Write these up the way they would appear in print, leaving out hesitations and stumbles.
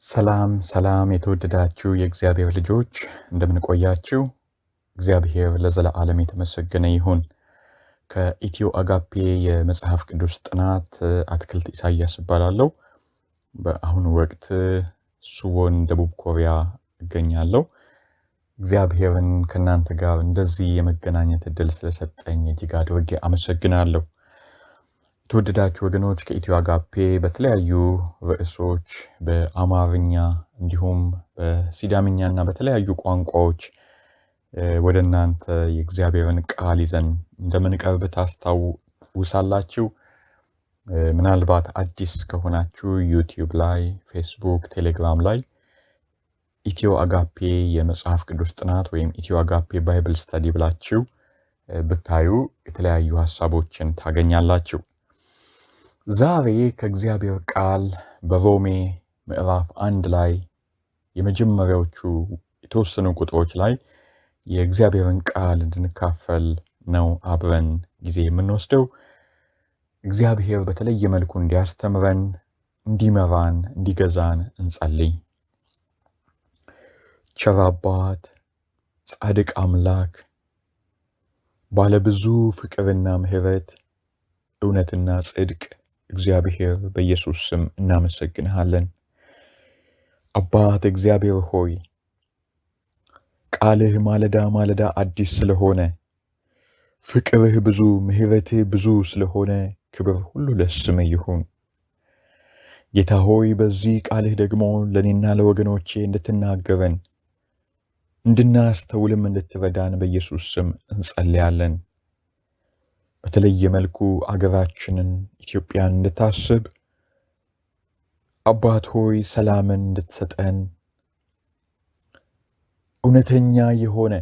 ሰላም ሰላም የተወደዳችሁ የእግዚአብሔር ልጆች እንደምን ቆያችሁ? እግዚአብሔር ለዘለዓለም የተመሰገነ ይሁን። ከኢትዮ አጋፔ የመጽሐፍ ቅዱስ ጥናት አትክልት ኢሳያስ እባላለሁ። በአሁኑ ወቅት ሱዎን ደቡብ ኮሪያ እገኛለሁ። እግዚአብሔርን ከእናንተ ጋር እንደዚህ የመገናኘት እድል ስለሰጠኝ እጅግ አድርጌ አመሰግናለሁ። የተወደዳችሁ ወገኖች፣ ከኢትዮ አጋፔ በተለያዩ ርዕሶች በአማርኛ እንዲሁም በሲዳምኛ እና በተለያዩ ቋንቋዎች ወደ እናንተ የእግዚአብሔርን ቃል ይዘን እንደምንቀርብ ታስታውሳላችሁ። ምናልባት አዲስ ከሆናችሁ ዩቲዩብ ላይ፣ ፌስቡክ፣ ቴሌግራም ላይ ኢትዮ አጋፔ የመጽሐፍ ቅዱስ ጥናት ወይም ኢትዮ አጋፔ Bible Study ብላችሁ ብታዩ የተለያዩ ሀሳቦችን ታገኛላችሁ። ዛሬ ከእግዚአብሔር ቃል በሮሜ ምዕራፍ 1 ላይ የመጀመሪያዎቹ የተወሰኑ ቁጥሮች ላይ የእግዚአብሔርን ቃል እንድንካፈል ነው አብረን ጊዜ የምንወስደው። እግዚአብሔር በተለየ መልኩ እንዲያስተምረን፣ እንዲመራን፣ እንዲገዛን እንጸልይ። ቸር አባት፣ ጻድቅ አምላክ፣ ባለብዙ ፍቅርና ምሕረት፣ እውነትና ጽድቅ እግዚአብሔር፣ በኢየሱስ ስም እናመሰግንሃለን። አባት እግዚአብሔር ሆይ፣ ቃልህ ማለዳ ማለዳ አዲስ ስለሆነ፣ ፍቅርህ ብዙ፣ ምሕረትህ ብዙ ስለሆነ ክብር ሁሉ ለስምህ ይሁን። ጌታ ሆይ፣ በዚህ ቃልህ ደግሞ ለእኔና ለወገኖቼ እንድትናገረን፣ እንድናስተውልም እንድትረዳን በኢየሱስ ስም እንጸልያለን። በተለየ መልኩ አገራችንን ኢትዮጵያን እንድታስብ፣ አባት ሆይ፣ ሰላምን እንድትሰጠን፣ እውነተኛ የሆነ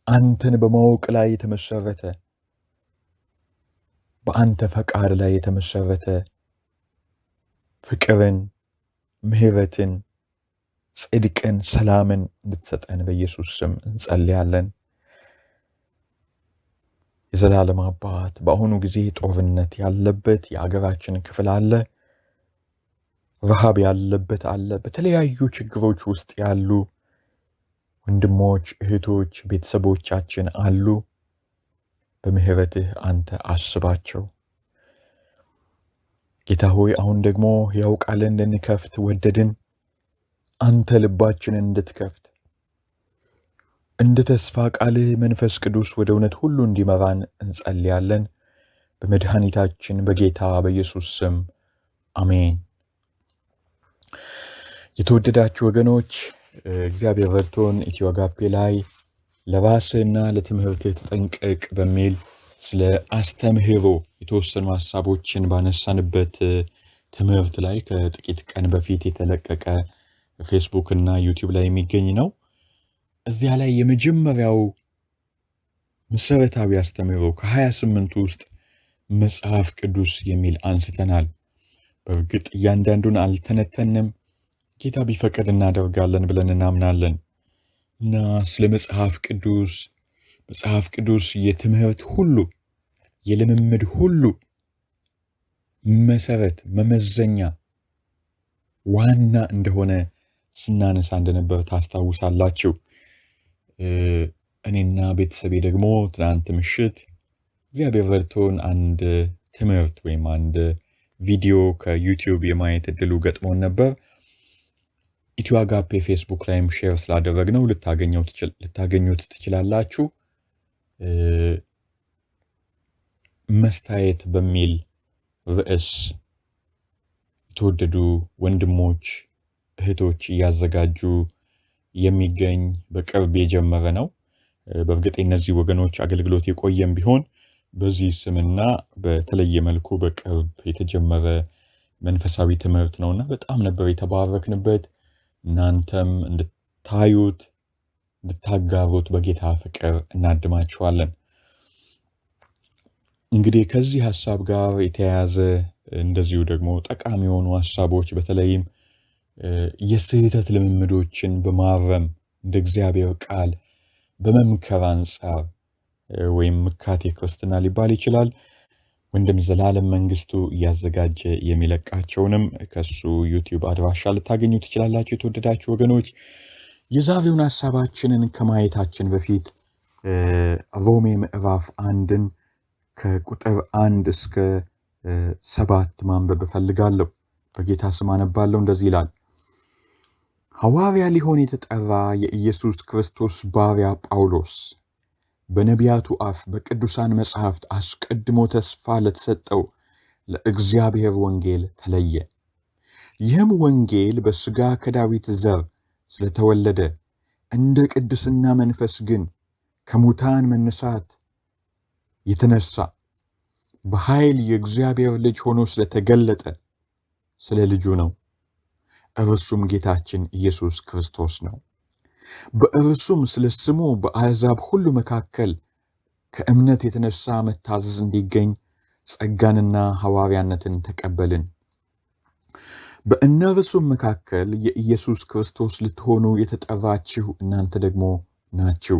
አንተን በማወቅ ላይ የተመሰረተ፣ በአንተ ፈቃድ ላይ የተመሰረተ ፍቅርን፣ ምሕረትን፣ ጽድቅን፣ ሰላምን እንድትሰጠን በኢየሱስ ስም እንጸልያለን። የዘላለም አባት፣ በአሁኑ ጊዜ ጦርነት ያለበት የአገራችን ክፍል አለ፣ ረሃብ ያለበት አለ፣ በተለያዩ ችግሮች ውስጥ ያሉ ወንድሞች፣ እህቶች፣ ቤተሰቦቻችን አሉ። በምሕረትህ አንተ አስባቸው። ጌታ ሆይ፣ አሁን ደግሞ ሕያው ቃልን እንድንከፍት ወደድን። አንተ ልባችንን እንድትከፍት፣ እንደ ተስፋ ቃልህ መንፈስ ቅዱስ ወደ እውነት ሁሉ እንዲመራን እንጸልያለን። በመድኃኒታችን በጌታ በኢየሱስ ስም አሜን። የተወደዳችሁ ወገኖች፣ እግዚአብሔር ረድቶን ኢትዮ አጋፔ ላይ ለራስህና ለትምህርትህ ተጠንቀቅ በሚል ስለ አስተምህሮ የተወሰኑ ሀሳቦችን ባነሳንበት ትምህርት ላይ ከጥቂት ቀን በፊት የተለቀቀ ፌስቡክ እና ዩቲዩብ ላይ የሚገኝ ነው። እዚያ ላይ የመጀመሪያው መሰረታዊ አስተምህሮ ከ28ቱ ውስጥ መጽሐፍ ቅዱስ የሚል አንስተናል። በእርግጥ እያንዳንዱን አልተነተንም። ጌታ ቢፈቅድ እናደርጋለን ብለን እናምናለን። እና ስለ መጽሐፍ ቅዱስ፣ መጽሐፍ ቅዱስ የትምህርት ሁሉ፣ የልምምድ ሁሉ መሰረት፣ መመዘኛ፣ ዋና እንደሆነ ስናነሳ እንደነበር ታስታውሳላችሁ። እኔና ቤተሰቤ ደግሞ ትናንት ምሽት እግዚአብሔር ረድቶን አንድ ትምህርት ወይም አንድ ቪዲዮ ከዩቲዩብ የማየት እድሉ ገጥሞን ነበር። ኢትዮ አጋፔ ፌስቡክ ላይም share ስላደረግነው ልታገኙት ትችላላችሁ። መስታየት በሚል ርዕስ የተወደዱ ወንድሞች እህቶች እያዘጋጁ የሚገኝ በቅርብ የጀመረ ነው። በእርግጥ የእነዚህ ወገኖች አገልግሎት የቆየም ቢሆን በዚህ ስምና በተለየ መልኩ በቅርብ የተጀመረ መንፈሳዊ ትምህርት ነውና በጣም ነበር የተባረክንበት። እናንተም እንድታዩት፣ እንድታጋሩት በጌታ ፍቅር እናድማችኋለን። እንግዲህ ከዚህ ሀሳብ ጋር የተያያዘ እንደዚሁ ደግሞ ጠቃሚ የሆኑ ሀሳቦች፣ በተለይም የስህተት ልምምዶችን በማረም እንደ እግዚአብሔር ቃል በመምከር አንጻር ወይም ምካቴ ክርስትና ሊባል ይችላል። ወንድም ዘላለም መንግስቱ እያዘጋጀ የሚለቃቸውንም ከሱ ዩቲዩብ አድራሻ ልታገኙ ትችላላችሁ። የተወደዳችሁ ወገኖች፣ የዛሬውን ሀሳባችንን ከማየታችን በፊት ሮሜ ምዕራፍ 1ን ከቁጥር 1 እስከ 7 ማንበብ እፈልጋለሁ። በጌታ ስም አነባለሁ። እንደዚህ ይላል። ሐዋርያ ሊሆን የተጠራ የኢየሱስ ክርስቶስ ባሪያ ጳውሎስ በነቢያቱ አፍ በቅዱሳን መጻሕፍት አስቀድሞ ተስፋ ለተሰጠው ለእግዚአብሔር ወንጌል ተለየ። ይህም ወንጌል በሥጋ ከዳዊት ዘር ስለተወለደ እንደ ቅድስና መንፈስ ግን ከሙታን መነሳት የተነሳ በኃይል የእግዚአብሔር ልጅ ሆኖ ስለተገለጠ ስለ ልጁ ነው። እርሱም ጌታችን ኢየሱስ ክርስቶስ ነው። በእርሱም ስለ ስሙ በአሕዛብ ሁሉ መካከል ከእምነት የተነሳ መታዘዝ እንዲገኝ ጸጋንና ሐዋርያነትን ተቀበልን። በእነርሱም መካከል የኢየሱስ ክርስቶስ ልትሆኑ የተጠራችሁ እናንተ ደግሞ ናችሁ።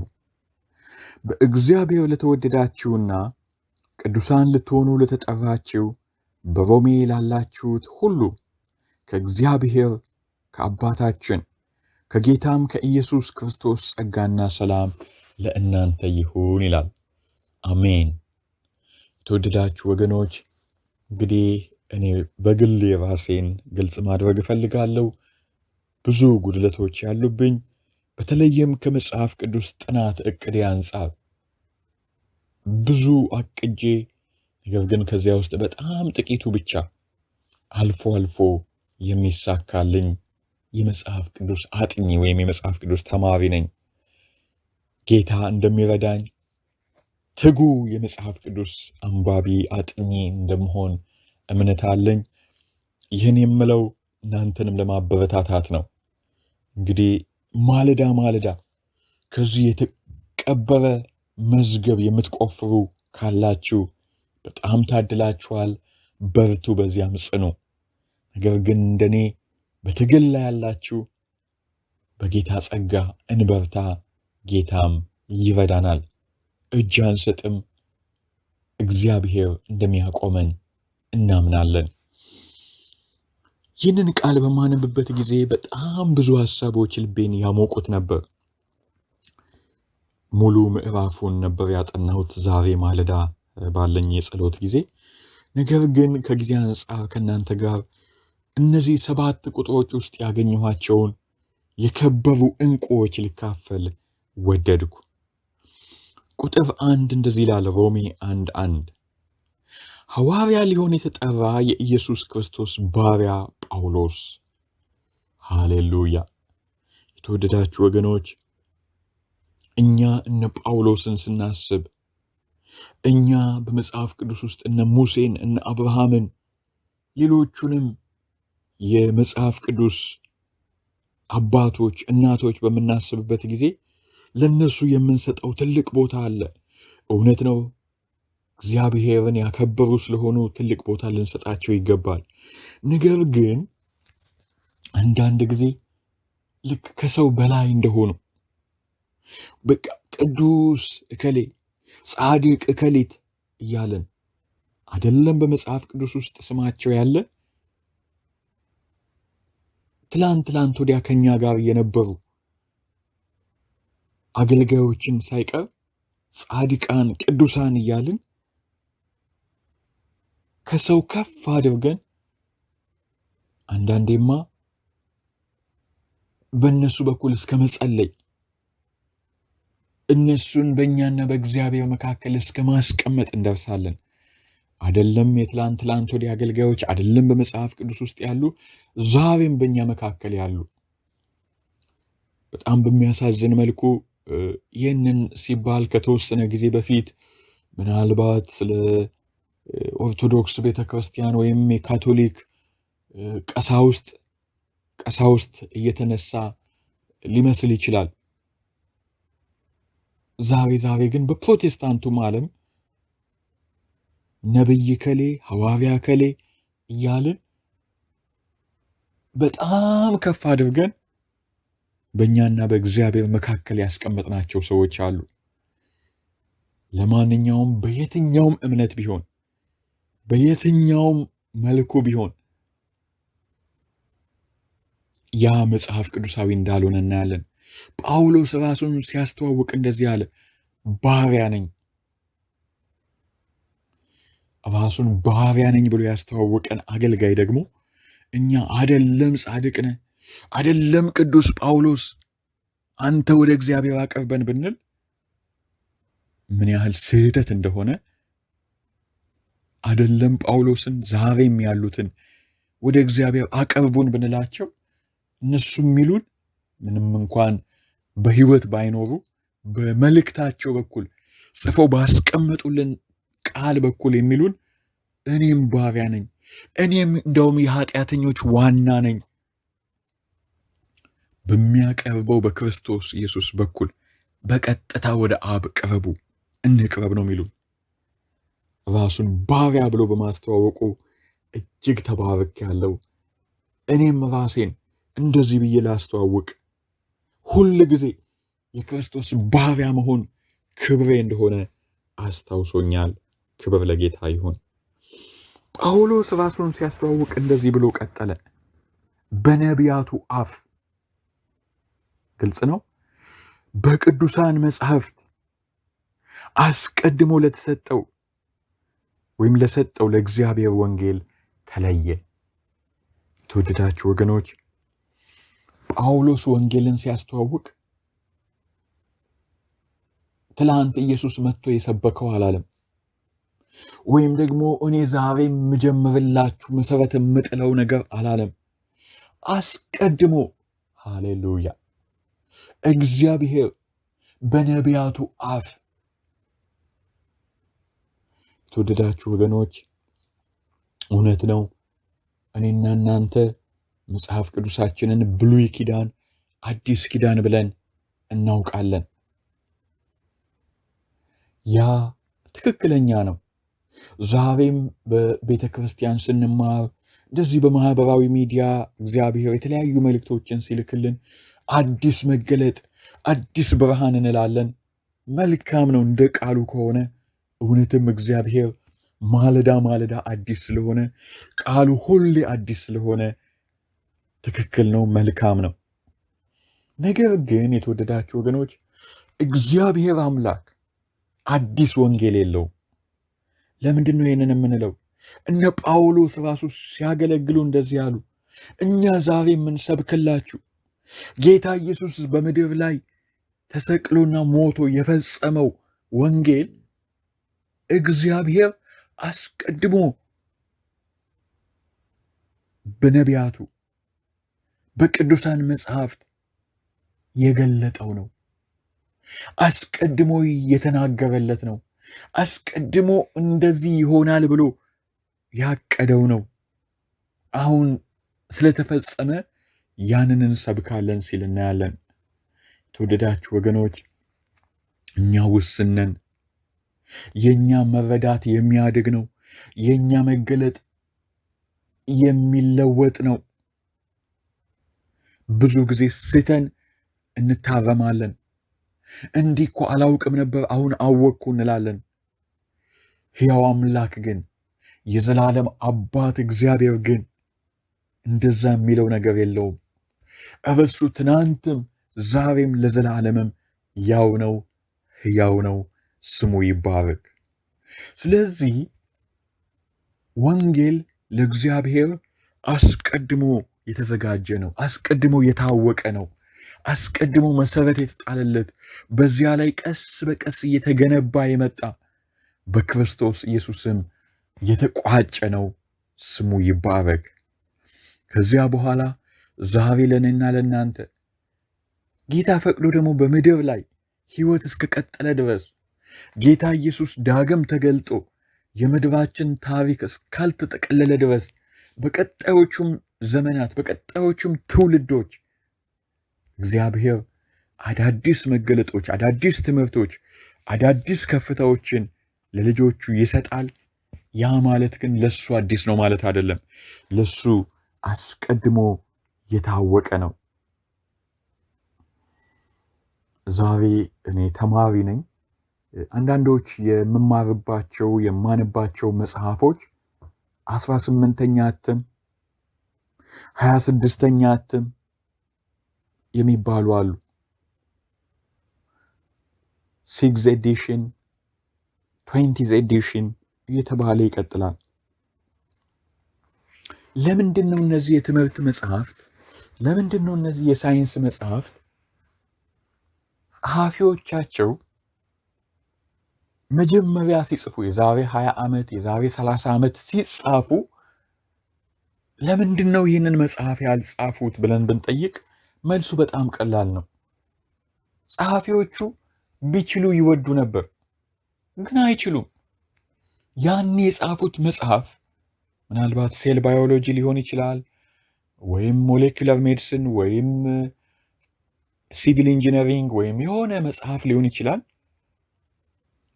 በእግዚአብሔር ለተወደዳችሁና ቅዱሳን ልትሆኑ ለተጠራችሁ በሮሜ ላላችሁት ሁሉ ከእግዚአብሔር ከአባታችን ከጌታም ከኢየሱስ ክርስቶስ ጸጋና ሰላም ለእናንተ ይሁን ይላል። አሜን። የተወደዳችሁ ወገኖች፣ እንግዲህ እኔ በግሌ ራሴን ግልጽ ማድረግ እፈልጋለሁ። ብዙ ጉድለቶች ያሉብኝ፣ በተለይም ከመጽሐፍ ቅዱስ ጥናት እቅዴ አንጻር ብዙ አቅጄ፣ ነገር ግን ከዚያ ውስጥ በጣም ጥቂቱ ብቻ አልፎ አልፎ የሚሳካልኝ የመጽሐፍ ቅዱስ አጥኚ ወይም የመጽሐፍ ቅዱስ ተማሪ ነኝ። ጌታ እንደሚረዳኝ ትጉ የመጽሐፍ ቅዱስ አንባቢ አጥኚ እንደምሆን እምነት አለኝ። ይህን የምለው እናንተንም ለማበረታታት ነው። እንግዲህ ማለዳ ማለዳ ከዚህ የተቀበረ መዝገብ የምትቆፍሩ ካላችሁ በጣም ታድላችኋል። በርቱ፣ በዚያም ጽኑ። ነገር ግን እንደኔ በትግል ላይ ያላችሁ በጌታ ጸጋ እንበርታ፣ ጌታም ይረዳናል። እጅ አንሰጥም፣ እግዚአብሔር እንደሚያቆመን እናምናለን። ይህንን ቃል በማነብበት ጊዜ በጣም ብዙ ሀሳቦች ልቤን ያሞቁት ነበር። ሙሉ ምዕራፉን ነበር ያጠናሁት ዛሬ ማለዳ ባለኝ የጸሎት ጊዜ። ነገር ግን ከጊዜ አንጻር ከእናንተ ጋር እነዚህ 7 ቁጥሮች ውስጥ ያገኘኋቸውን የከበሩ ዕንቁዎች ልካፈል ወደድኩ። ቁጥር 1 እንደዚህ ይላል። ሮሜ 1:1 ሐዋርያ ሊሆን የተጠራ የኢየሱስ ክርስቶስ ባሪያ ጳውሎስ። ሃሌሉያ! የተወደዳችሁ ወገኖች፣ እኛ እነ ጳውሎስን ስናስብ፣ እኛ በመጽሐፍ ቅዱስ ውስጥ እነ ሙሴን፣ እነ አብርሃምን፣ ሌሎቹንም የመጽሐፍ ቅዱስ አባቶች እናቶች በምናስብበት ጊዜ ለነሱ የምንሰጠው ትልቅ ቦታ አለ። እውነት ነው፣ እግዚአብሔርን ያከበሩ ስለሆኑ ትልቅ ቦታ ልንሰጣቸው ይገባል። ነገር ግን አንዳንድ ጊዜ ልክ ከሰው በላይ እንደሆኑ፣ በቃ ቅዱስ እከሌ፣ ጻድቅ እከሊት እያለን አይደለም በመጽሐፍ ቅዱስ ውስጥ ስማቸው ያለ፣ ትላንት ትላንት ወዲያ ከኛ ጋር የነበሩ አገልጋዮችን ሳይቀር ጻድቃን ቅዱሳን እያልን ከሰው ከፍ አድርገን አንዳንዴማ በእነሱ በኩል እስከ መጸለይ፣ እነሱን በእኛና በእግዚአብሔር መካከል እስከ ማስቀመጥ እንደርሳለን። አይደለም የትላንት ትላንት ወዲያ አገልጋዮች፣ አይደለም በመጽሐፍ ቅዱስ ውስጥ ያሉ፣ ዛሬም በእኛ መካከል ያሉ። በጣም በሚያሳዝን መልኩ ይህንን ሲባል ከተወሰነ ጊዜ በፊት ምናልባት ስለ ኦርቶዶክስ ቤተክርስቲያን ወይም የካቶሊክ ቀሳውስት እየተነሳ ሊመስል ይችላል። ዛሬ ዛሬ ግን በፕሮቴስታንቱም ዓለም ነብይ ከሌ፣ ሐዋርያ ከሌ እያልን በጣም ከፍ አድርገን በእኛና በእግዚአብሔር መካከል ያስቀመጥናቸው ሰዎች አሉ። ለማንኛውም በየትኛውም እምነት ቢሆን በየትኛውም መልኩ ቢሆን ያ መጽሐፍ ቅዱሳዊ እንዳልሆነ እናያለን። ጳውሎስ ራሱን ሲያስተዋውቅ እንደዚህ አለ፣ ባሪያ ነኝ። ራሱን ባሪያ ነኝ ብሎ ያስተዋወቀን አገልጋይ ደግሞ እኛ አደለም ጻድቅ ነህ፣ አደለም ቅዱስ ጳውሎስ አንተ ወደ እግዚአብሔር አቅርበን ብንል ምን ያህል ስህተት እንደሆነ አደለም ጳውሎስን ዛሬም ያሉትን ወደ እግዚአብሔር አቅርቡን ብንላቸው እነሱ የሚሉን ምንም እንኳን በሕይወት ባይኖሩ በመልእክታቸው በኩል ጽፈው ባስቀመጡልን ቃል በኩል የሚሉን እኔም ባሪያ ነኝ፣ እኔም እንደውም የኃጢአተኞች ዋና ነኝ፣ በሚያቀርበው በክርስቶስ ኢየሱስ በኩል በቀጥታ ወደ አብ ቅረቡ፣ እንቅረብ ነው የሚሉን። ራሱን ባሪያ ብሎ በማስተዋወቁ እጅግ ተባርክ ያለው እኔም ራሴን እንደዚህ ብዬ ላስተዋውቅ ሁል ጊዜ የክርስቶስ ባሪያ መሆን ክብሬ እንደሆነ አስታውሶኛል። ክብር ለጌታ ይሁን። ጳውሎስ ራሱን ሲያስተዋውቅ እንደዚህ ብሎ ቀጠለ። በነቢያቱ አፍ፣ ግልጽ ነው፣ በቅዱሳን መጻሕፍት አስቀድሞ ለተሰጠው ወይም ለሰጠው ለእግዚአብሔር ወንጌል ተለየ። የተወደዳችሁ ወገኖች፣ ጳውሎስ ወንጌልን ሲያስተዋውቅ ትላንት ኢየሱስ መጥቶ የሰበከው አላለም። ወይም ደግሞ እኔ ዛሬ የምጀምርላችሁ መሰረት የምጥለው ነገር አላለም። አስቀድሞ ሃሌሉያ፣ እግዚአብሔር በነቢያቱ አፍ። የተወደዳችሁ ወገኖች፣ እውነት ነው። እኔና እናንተ መጽሐፍ ቅዱሳችንን ብሉይ ኪዳን፣ አዲስ ኪዳን ብለን እናውቃለን። ያ ትክክለኛ ነው። ዛሬም በቤተ ክርስቲያን ስንማር እንደዚህ በማህበራዊ ሚዲያ እግዚአብሔር የተለያዩ መልእክቶችን ሲልክልን አዲስ መገለጥ፣ አዲስ ብርሃን እንላለን። መልካም ነው እንደ ቃሉ ከሆነ። እውነትም እግዚአብሔር ማለዳ ማለዳ አዲስ ስለሆነ፣ ቃሉ ሁሌ አዲስ ስለሆነ ትክክል ነው፣ መልካም ነው። ነገር ግን የተወደዳችሁ ወገኖች፣ እግዚአብሔር አምላክ አዲስ ወንጌል የለውም። ለምንድን ነው ይህንን የምንለው? እነ ጳውሎስ ራሱ ሲያገለግሉ እንደዚህ አሉ። እኛ ዛሬ የምንሰብክላችሁ ጌታ ኢየሱስ በምድር ላይ ተሰቅሎና ሞቶ የፈጸመው ወንጌል እግዚአብሔር አስቀድሞ በነቢያቱ በቅዱሳን መጽሐፍት የገለጠው ነው። አስቀድሞ የተናገረለት ነው። አስቀድሞ እንደዚህ ይሆናል ብሎ ያቀደው ነው። አሁን ስለተፈጸመ ያንን እንሰብካለን ሲል እናያለን። የተወደዳችሁ ወገኖች፣ እኛ ውስን ነን። የእኛ መረዳት የሚያድግ ነው። የእኛ መገለጥ የሚለወጥ ነው። ብዙ ጊዜ ስተን እንታረማለን። እንዲህ እኮ አላውቅም ነበር፣ አሁን አወቅኩ እንላለን። ሕያው አምላክ ግን፣ የዘላለም አባት እግዚአብሔር ግን እንደዛ የሚለው ነገር የለውም። እርሱ ትናንትም ዛሬም ለዘላለምም ያው ነው፣ ሕያው ነው። ስሙ ይባረክ። ስለዚህ ወንጌል ለእግዚአብሔር አስቀድሞ የተዘጋጀ ነው። አስቀድሞ የታወቀ ነው። አስቀድሞ መሰረት የተጣለለት፣ በዚያ ላይ ቀስ በቀስ እየተገነባ የመጣ፣ በክርስቶስ ኢየሱስም የተቋጨ ነው። ስሙ ይባረክ። ከዚያ በኋላ ዛሬ ለእኔና ለእናንተ ጌታ ፈቅዶ ደግሞ በምድር ላይ ሕይወት እስከቀጠለ ድረስ፣ ጌታ ኢየሱስ ዳግም ተገልጦ የምድራችን ታሪክ እስካልተጠቀለለ ድረስ፣ በቀጣዮቹም ዘመናት በቀጣዮቹም ትውልዶች እግዚአብሔር አዳዲስ መገለጦች፣ አዳዲስ ትምህርቶች፣ አዳዲስ ከፍታዎችን ለልጆቹ ይሰጣል። ያ ማለት ግን ለሱ አዲስ ነው ማለት አይደለም። ለሱ አስቀድሞ የታወቀ ነው። ዛሬ እኔ ተማሪ ነኝ። አንዳንዶች የምማርባቸው የማነባቸው መጽሐፎች 18ኛ እትም፣ 26ኛ እትም የሚባሉ አሉ። 6th edition፣ 20th edition እየተባለ ይቀጥላል። ለምንድን ነው እነዚህ የትምህርት መጽሐፍት፣ ለምንድን ነው እነዚህ የሳይንስ መጽሐፍት ጸሐፊዎቻቸው መጀመሪያ ሲጽፉ የዛሬ 20 ዓመት የዛሬ 30 ዓመት ሲጻፉ ለምንድን ነው ይህንን መጽሐፍ ያልጻፉት ብለን ብንጠይቅ መልሱ በጣም ቀላል ነው። ጸሐፊዎቹ ቢችሉ ይወዱ ነበር፣ ግን አይችሉም። ያኔ የጻፉት መጽሐፍ ምናልባት cell biology ሊሆን ይችላል፣ ወይም molecular medicine፣ ወይም civil engineering፣ ወይም የሆነ መጽሐፍ ሊሆን ይችላል።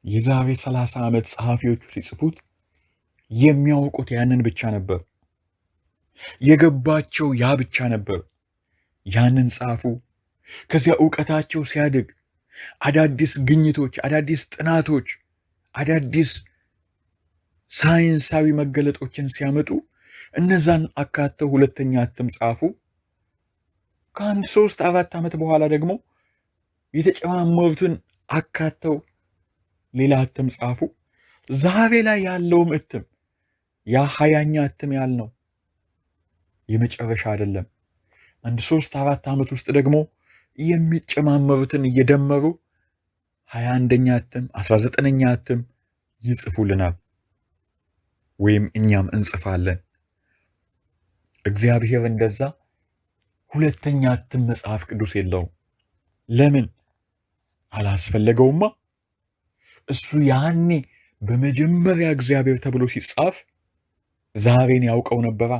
የዛሬ 30 ዓመት ጸሐፊዎቹ ሲጽፉት የሚያውቁት ያንን ብቻ ነበር። የገባቸው ያ ብቻ ነበር። ያንን ጻፉ። ከዚያ እውቀታቸው ሲያድግ አዳዲስ ግኝቶች፣ አዳዲስ ጥናቶች፣ አዳዲስ ሳይንሳዊ መገለጦችን ሲያመጡ እነዛን አካተው ሁለተኛ እትም ጻፉ። ከአንድ 3 4 ዓመት በኋላ ደግሞ የተጨማመሩትን አካተው ሌላ እትም ጻፉ። ዛሬ ላይ ያለውም እትም ያ 20ኛ እትም ያልነው የመጨረሻ አይደለም። አንድ 3 4 ዓመት ውስጥ ደግሞ የሚጨማመሩትን እየደመሩ 21ኛ እትም 19ኛ እትም ይጽፉልናል፣ ወይም እኛም እንጽፋለን። እግዚአብሔር እንደዛ ሁለተኛ እትም መጽሐፍ ቅዱስ የለውም። ለምን? አላስፈለገውማ። እሱ ያኔ በመጀመሪያ እግዚአብሔር ተብሎ ሲጻፍ ዛሬን ያውቀው ነበራ።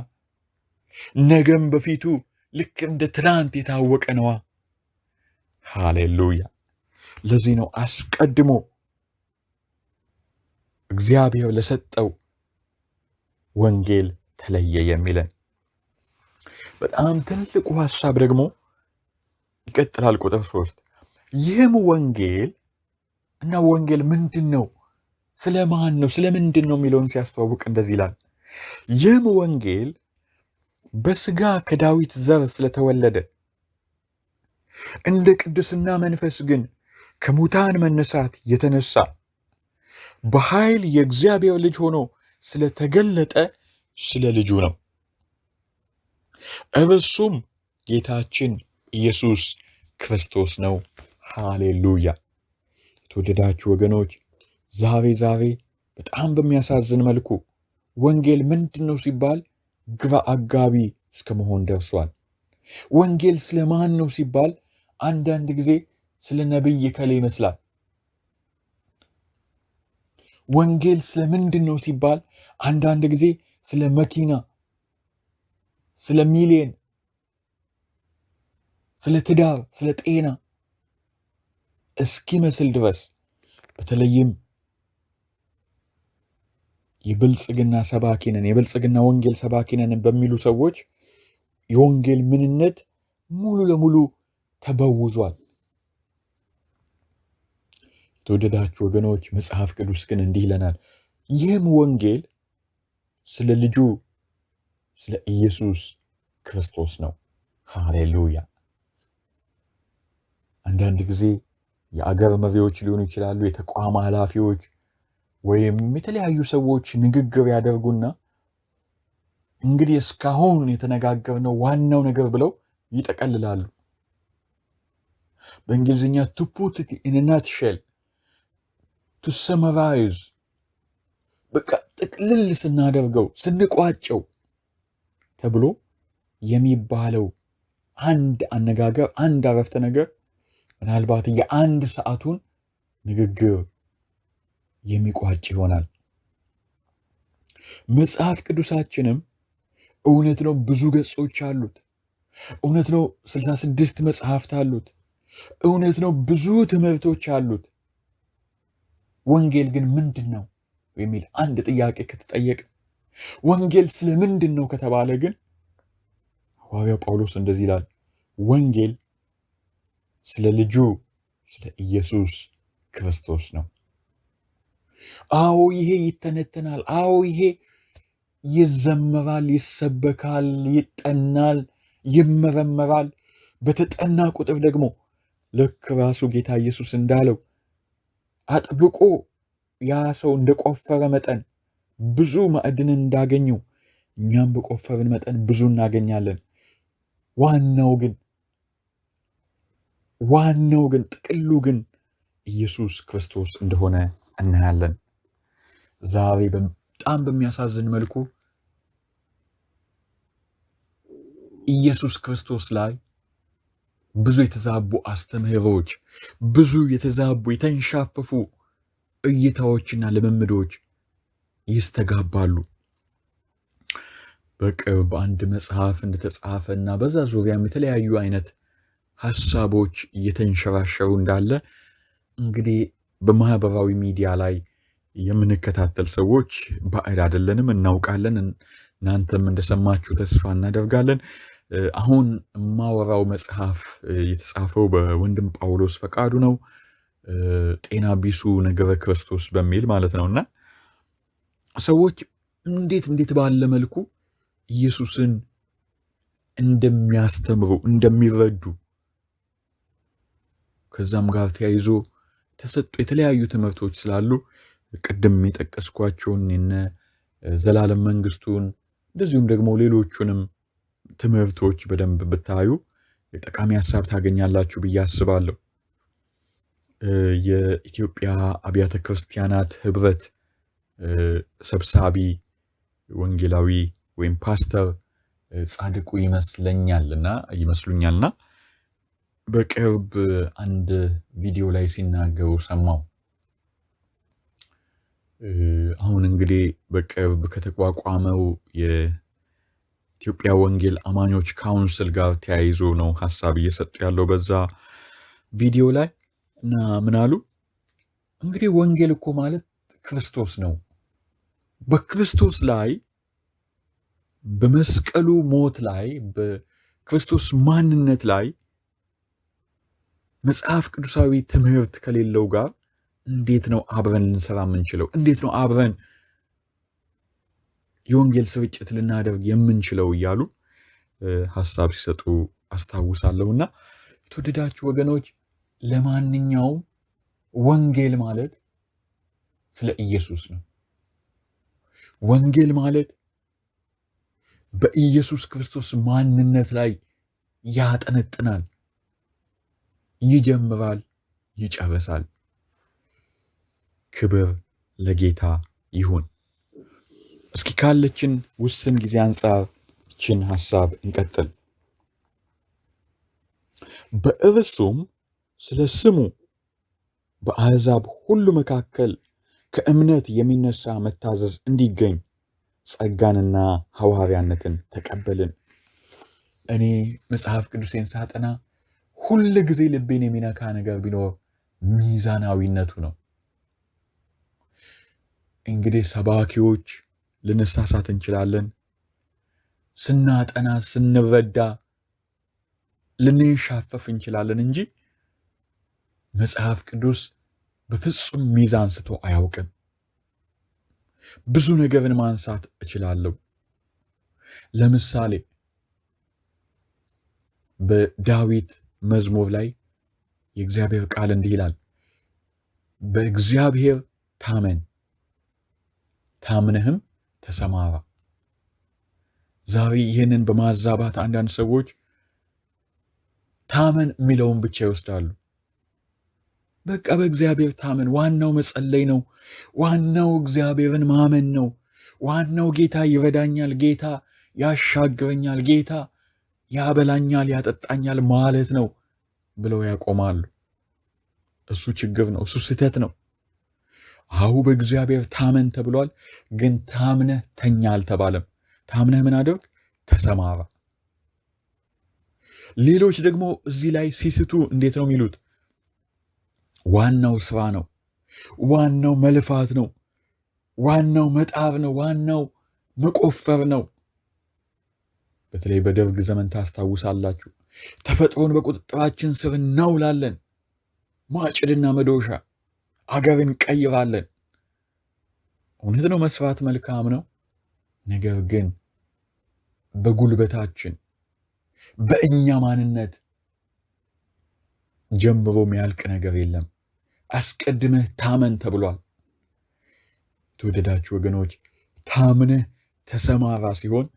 ነገም በፊቱ ልክ እንደ ትናንት የታወቀ ነዋ። ሃሌሉያ! ለዚህ ነው አስቀድሞ እግዚአብሔር ለሰጠው ወንጌል ተለየ የሚለን። በጣም ትልቁ ሐሳብ ደግሞ ይቀጥላል። ቁጥር 3 ይህም ወንጌል እና ወንጌል ምንድን ነው? ስለማን ነው? ስለምንድን ነው የሚለውን ሲያስተዋውቅ እንደዚህ ይላል። ይህም ወንጌል በሥጋ ከዳዊት ዘር ስለተወለደ እንደ ቅድስና መንፈስ ግን ከሙታን መነሳት የተነሳ በኃይል የእግዚአብሔር ልጅ ሆኖ ስለተገለጠ ስለ ልጁ ነው። እርሱም ጌታችን ኢየሱስ ክርስቶስ ነው። ሃሌሉያ! የተወደዳችሁ ወገኖች፣ ዛሬ ዛሬ በጣም በሚያሳዝን መልኩ ወንጌል ምንድን ነው ሲባል ግራ አጋቢ እስከ መሆን ደርሷል። ወንጌል ስለማን ነው ሲባል አንዳንድ ጊዜ ስለ ነቢይ እከሌ ይመስላል። ወንጌል ስለምንድን ነው ሲባል አንዳንድ ጊዜ ስለ መኪና፣ ስለ ሚሊየን፣ ስለ ትዳር፣ ስለ ጤና እስኪመስል ድረስ በተለይም የብልጽግና ሰባኪ ነን፣ የብልጽግና ወንጌል ሰባኪ ነን በሚሉ ሰዎች የወንጌል ምንነት ሙሉ ለሙሉ ተበውዟል። የተወደዳችሁ ወገኖች፣ መጽሐፍ ቅዱስ ግን እንዲህ ይለናል። ይህም ወንጌል ስለ ልጁ ስለ ኢየሱስ ክርስቶስ ነው። ሃሌሉያ! አንዳንድ ጊዜ የአገር መሪዎች ሊሆኑ ይችላሉ፣ የተቋም ኃላፊዎች ወይም የተለያዩ ሰዎች ንግግር ያደርጉና እንግዲህ እስካሁን የተነጋገርነው ዋናው ነገር ብለው ይጠቀልላሉ። በእንግሊዝኛ to put it in a nutshell፣ to summarize፣ በቃ ጥቅልል ስናደርገው ስንቋጨው ተብሎ የሚባለው አንድ አነጋገር፣ አንድ አረፍተ ነገር ምናልባት የአንድ ሰዓቱን ንግግር የሚቋጭ ይሆናል። መጽሐፍ ቅዱሳችንም እውነት ነው ብዙ ገጾች አሉት። እውነት ነው 66 መጽሐፍት አሉት። እውነት ነው ብዙ ትምህርቶች አሉት። ወንጌል ግን ምንድን ነው የሚል አንድ ጥያቄ ከተጠየቀ፣ ወንጌል ስለ ምንድን ነው ከተባለ ግን ሐዋርያው ጳውሎስ እንደዚህ ይላል፣ ወንጌል ስለ ልጁ ስለ ኢየሱስ ክርስቶስ ነው። አዎ ይሄ ይተነተናል። አዎ ይሄ ይዘመራል፣ ይሰበካል፣ ይጠናል፣ ይመረመራል። በተጠና ቁጥር ደግሞ ልክ ራሱ ጌታ ኢየሱስ እንዳለው አጥብቆ ያ ሰው እንደቆፈረ መጠን ብዙ ማዕድንን እንዳገኘው እኛም በቆፈርን መጠን ብዙ እናገኛለን። ዋናው ግን ዋናው ግን ጥቅሉ ግን ኢየሱስ ክርስቶስ እንደሆነ እናያለን። ዛሬ በጣም በሚያሳዝን መልኩ ኢየሱስ ክርስቶስ ላይ ብዙ የተዛቡ አስተምህሮች፣ ብዙ የተዛቡ የተንሻፈፉ እይታዎችና ልምምዶች ይስተጋባሉ። በቅርብ አንድ መጽሐፍ እንደተጻፈ እና በዛ ዙሪያም የተለያዩ አይነት ሀሳቦች እየተንሸራሸሩ እንዳለ እንግዲህ በማህበራዊ ሚዲያ ላይ የምንከታተል ሰዎች ባዕድ አይደለንም፣ እናውቃለን። እናንተም እንደሰማችሁ ተስፋ እናደርጋለን። አሁን የማወራው መጽሐፍ የተጻፈው በወንድም ጳውሎስ ፈቃዱ ነው። ጤና ቢሱ ነገረ ክርስቶስ በሚል ማለት ነው። እና ሰዎች እንዴት እንዴት ባለ መልኩ ኢየሱስን እንደሚያስተምሩ እንደሚረዱ ከዛም ጋር ተያይዞ ተሰጡ የተለያዩ ትምህርቶች ስላሉ ቅድም የጠቀስኳቸውን የነ ዘላለም መንግስቱን እንደዚሁም ደግሞ ሌሎቹንም ትምህርቶች በደንብ ብታዩ ጠቃሚ ሀሳብ ታገኛላችሁ ብዬ አስባለሁ። የኢትዮጵያ አብያተ ክርስቲያናት ህብረት ሰብሳቢ ወንጌላዊ ወይም ፓስተር ጻድቁ ይመስለኛልና ይመስሉኛልና በቅርብ አንድ ቪዲዮ ላይ ሲናገሩ ሰማው። አሁን እንግዲህ በቅርብ ከተቋቋመው የኢትዮጵያ ወንጌል አማኞች council ጋር ተያይዞ ነው ሀሳብ እየሰጡ ያለው በዛ ቪዲዮ ላይ። እና ምን አሉ? እንግዲህ ወንጌል እኮ ማለት ክርስቶስ ነው። በክርስቶስ ላይ በመስቀሉ ሞት ላይ በክርስቶስ ማንነት ላይ መጽሐፍ ቅዱሳዊ ትምህርት ከሌለው ጋር እንዴት ነው አብረን ልንሰራ የምንችለው? እንዴት ነው አብረን የወንጌል ስርጭት ልናደርግ የምንችለው? እያሉ ሀሳብ ሲሰጡ አስታውሳለሁና የተወደዳችሁ ወገኖች፣ ለማንኛውም ወንጌል ማለት ስለ ኢየሱስ ነው። ወንጌል ማለት በኢየሱስ ክርስቶስ ማንነት ላይ ያጠነጥናል፣ ይጀምራል፣ ይጨርሳል። ክብር ለጌታ ይሁን። እስኪ ካለችን ውስን ጊዜ አንጻር ይህችን ሐሳብ እንቀጥል። በእርሱም ስለ ስሙ በአሕዛብ ሁሉ መካከል ከእምነት የሚነሳ መታዘዝ እንዲገኝ ጸጋንና ሐዋርያነትን ተቀበልን። እኔ መጽሐፍ ቅዱሴን ሳጠና ሁል ጊዜ ልቤን የሚነካ ነገር ቢኖር ሚዛናዊነቱ ነው። እንግዲህ ሰባኪዎች ልንሳሳት እንችላለን። ስናጠና ስንረዳ ልንንሻፈፍ እንችላለን እንጂ መጽሐፍ ቅዱስ በፍጹም ሚዛን ስቶ አያውቅም። ብዙ ነገርን ማንሳት እችላለሁ። ለምሳሌ በዳዊት መዝሙር ላይ የእግዚአብሔር ቃል እንዲህ ይላል፣ በእግዚአብሔር ታመን ታምነህም ተሰማራ። ዛሬ ይህንን በማዛባት አንዳንድ ሰዎች ታመን የሚለውን ብቻ ይወስዳሉ። በቃ በእግዚአብሔር ታመን፣ ዋናው መጸለይ ነው፣ ዋናው እግዚአብሔርን ማመን ነው፣ ዋናው ጌታ ይረዳኛል፣ ጌታ ያሻግረኛል፣ ጌታ ያበላኛል፣ ያጠጣኛል ማለት ነው ብለው ያቆማሉ። እሱ ችግር ነው፣ እሱ ስህተት ነው። አሁ በእግዚአብሔር ታመን ተብሏል፣ ግን ታምነህ ተኛ አልተባለም። ታምነህ ምን አድርግ? ተሰማራ። ሌሎች ደግሞ እዚህ ላይ ሲስቱ እንዴት ነው የሚሉት? ዋናው ስራ ነው፣ ዋናው መልፋት ነው፣ ዋናው መጣር ነው፣ ዋናው መቆፈር ነው። በተለይ በደርግ ዘመን ታስታውሳላችሁ። ተፈጥሮን በቁጥጥራችን ስር እናውላለን፣ ማጭድና መዶሻ፣ አገርን ቀይራለን። እውነት ነው፣ መስራት መልካም ነው። ነገር ግን በጉልበታችን በእኛ ማንነት ጀምሮ የሚያልቅ ነገር የለም። አስቀድመህ ታመን ተብሏል። የተወደዳችሁ ወገኖች፣ ታምነህ ተሰማራ ሲሆን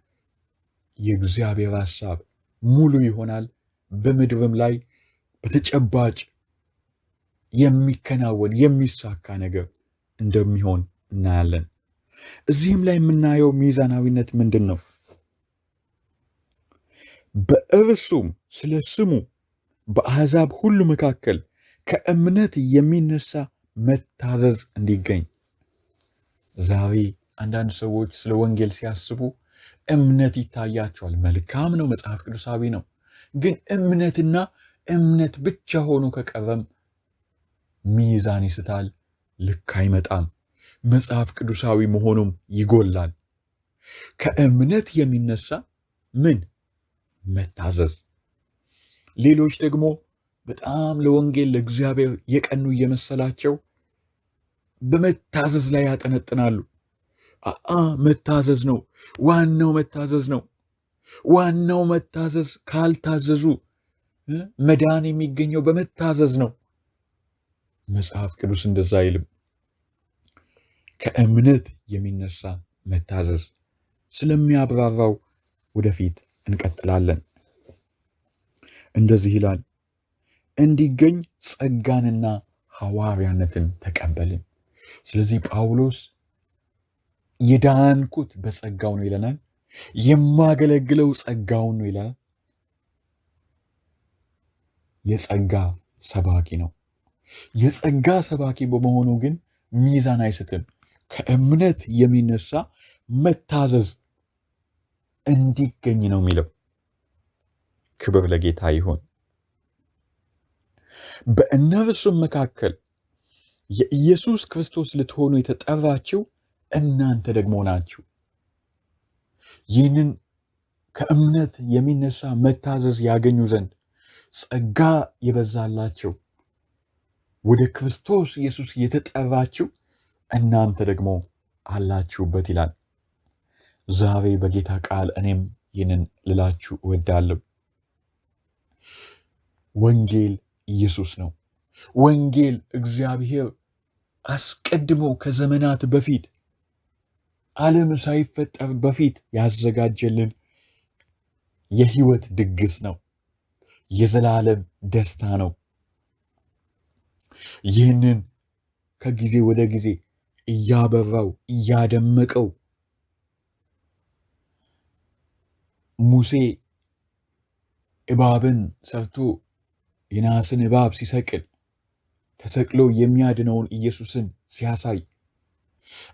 የእግዚአብሔር ሐሳብ ሙሉ ይሆናል። በምድርም ላይ በተጨባጭ የሚከናወን የሚሳካ ነገር እንደሚሆን እናያለን። እዚህም ላይ የምናየው ሚዛናዊነት ምንድን ነው? በእርሱም ስለ ስሙ በአሕዛብ ሁሉ መካከል ከእምነት የሚነሳ መታዘዝ እንዲገኝ። ዛሬ አንዳንድ ሰዎች ስለ ወንጌል ሲያስቡ እምነት ይታያቸዋል። መልካም ነው፣ መጽሐፍ ቅዱሳዊ ነው። ግን እምነትና እምነት ብቻ ሆኖ ከቀረም ሚዛን ይስታል፣ ልክ አይመጣም። መጽሐፍ ቅዱሳዊ መሆኑም ይጎላል። ከእምነት የሚነሳ ምን? መታዘዝ። ሌሎች ደግሞ በጣም ለወንጌል ለእግዚአብሔር የቀኑ እየመሰላቸው በመታዘዝ ላይ ያጠነጥናሉ። መታዘዝ ነው ዋናው፣ መታዘዝ ነው ዋናው። መታዘዝ ካልታዘዙ መዳን የሚገኘው በመታዘዝ ነው። መጽሐፍ ቅዱስ እንደዛ አይልም። ከእምነት የሚነሳ መታዘዝ ስለሚያብራራው ወደፊት እንቀጥላለን። እንደዚህ ይላል፣ እንዲገኝ ጸጋንና ሐዋርያነትን ተቀበልን። ስለዚህ ጳውሎስ የዳንኩት በጸጋው ነው ይለናል። የማገለግለው ጸጋውን ነው ይለናል። የጸጋ ሰባኪ ነው። የጸጋ ሰባኪ በመሆኑ ግን ሚዛን አይስትም። ከእምነት የሚነሳ መታዘዝ እንዲገኝ ነው የሚለው። ክብር ለጌታ ይሁን። በእነርሱም መካከል የኢየሱስ ክርስቶስ ልትሆኑ የተጠራችሁ እናንተ ደግሞ ናችሁ። ይህንን ከእምነት የሚነሳ መታዘዝ ያገኙ ዘንድ ጸጋ የበዛላቸው ወደ ክርስቶስ ኢየሱስ የተጠራችሁ እናንተ ደግሞ አላችሁበት ይላል። ዛሬ በጌታ ቃል እኔም ይህንን ልላችሁ እወዳለሁ። ወንጌል ኢየሱስ ነው። ወንጌል እግዚአብሔር አስቀድሞ ከዘመናት በፊት ዓለም ሳይፈጠር በፊት ያዘጋጀልን የሕይወት ድግስ ነው። የዘላለም ደስታ ነው። ይህንን ከጊዜ ወደ ጊዜ እያበራው እያደመቀው ሙሴ እባብን ሰርቶ የናስን እባብ ሲሰቅል ተሰቅሎ የሚያድነውን ኢየሱስን ሲያሳይ፣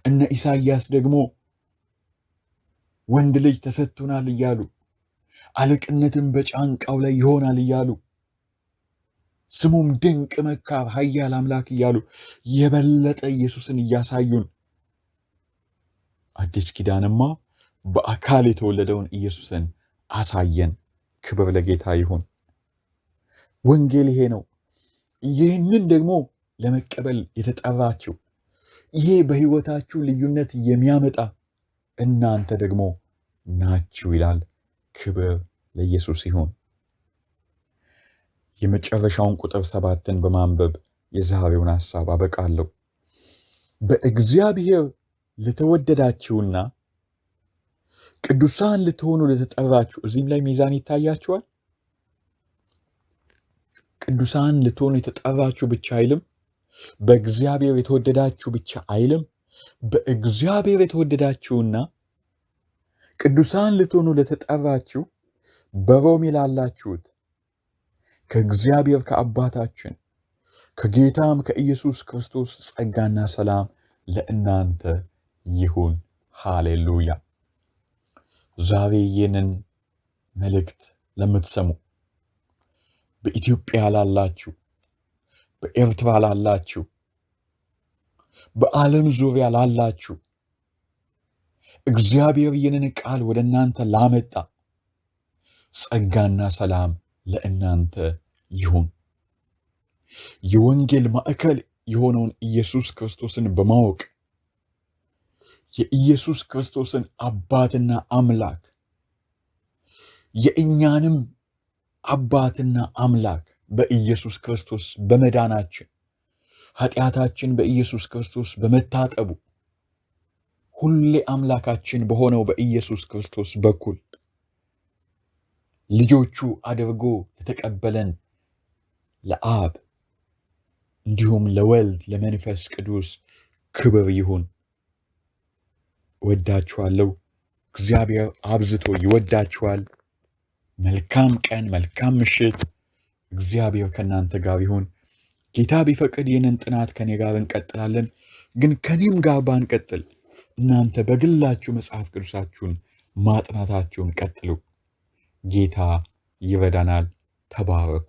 እነ ኢሳይያስ ደግሞ ወንድ ልጅ ተሰጥቶናል እያሉ፣ አለቅነትም በጫንቃው ላይ ይሆናል እያሉ፣ ስሙም ድንቅ መካር ኃያል አምላክ እያሉ የበለጠ ኢየሱስን እያሳዩን፣ አዲስ ኪዳንማ በአካል የተወለደውን ኢየሱስን አሳየን። ክብር ለጌታ ይሁን። ወንጌል ይሄ ነው። ይህንን ደግሞ ለመቀበል የተጠራችሁ፣ ይሄ በሕይወታችሁ ልዩነት የሚያመጣ እናንተ ደግሞ ናችሁ ይላል። ክብር ለኢየሱስ ይሁን። የመጨረሻውን ቁጥር 7ን በማንበብ የዛሬውን ሐሳብ አበቃለሁ። በእግዚአብሔር ለተወደዳችሁና ቅዱሳን ልትሆኑ ለተጠራችሁ፣ እዚህም ላይ ሚዛን ይታያችኋል። ቅዱሳን ልትሆኑ የተጠራችሁ ብቻ አይልም። በእግዚአብሔር የተወደዳችሁ ብቻ አይልም። በእግዚአብሔር የተወደዳችሁና ቅዱሳን ልትሆኑ ለተጠራችሁ በሮሜ ላላችሁት ከእግዚአብሔር ከአባታችን ከጌታም ከኢየሱስ ክርስቶስ ጸጋና ሰላም ለእናንተ ይሁን። ሃሌሉያ። ዛሬ ይህንን መልእክት ለምትሰሙ በኢትዮጵያ ላላችሁ፣ በኤርትራ ላላችሁ፣ በዓለም ዙሪያ ላላችሁ እግዚአብሔር ይህንን ቃል ወደ እናንተ ላመጣ ጸጋና ሰላም ለእናንተ ይሁን። የወንጌል ማዕከል የሆነውን ኢየሱስ ክርስቶስን በማወቅ የኢየሱስ ክርስቶስን አባትና አምላክ የእኛንም አባትና አምላክ በኢየሱስ ክርስቶስ በመዳናችን፣ ኃጢአታችን በኢየሱስ ክርስቶስ በመታጠቡ፣ ሁሌ አምላካችን በሆነው በኢየሱስ ክርስቶስ በኩል ልጆቹ አድርጎ ለተቀበለን ለአብ እንዲሁም ለወልድ ለመንፈስ ቅዱስ ክብር ይሁን። እወዳችኋለሁ። እግዚአብሔር አብዝቶ ይወዳችኋል። መልካም ቀን፣ መልካም ምሽት። እግዚአብሔር ከእናንተ ጋር ይሁን። ጌታ ቢፈቅድ ይህንን ጥናት ከኔ ጋር እንቀጥላለን። ግን ከኔም ጋር ባንቀጥል እናንተ በግላችሁ መጽሐፍ ቅዱሳችሁን ማጥናታችሁን ቀጥሉ። ጌታ ይረዳናል። ተባረኩ።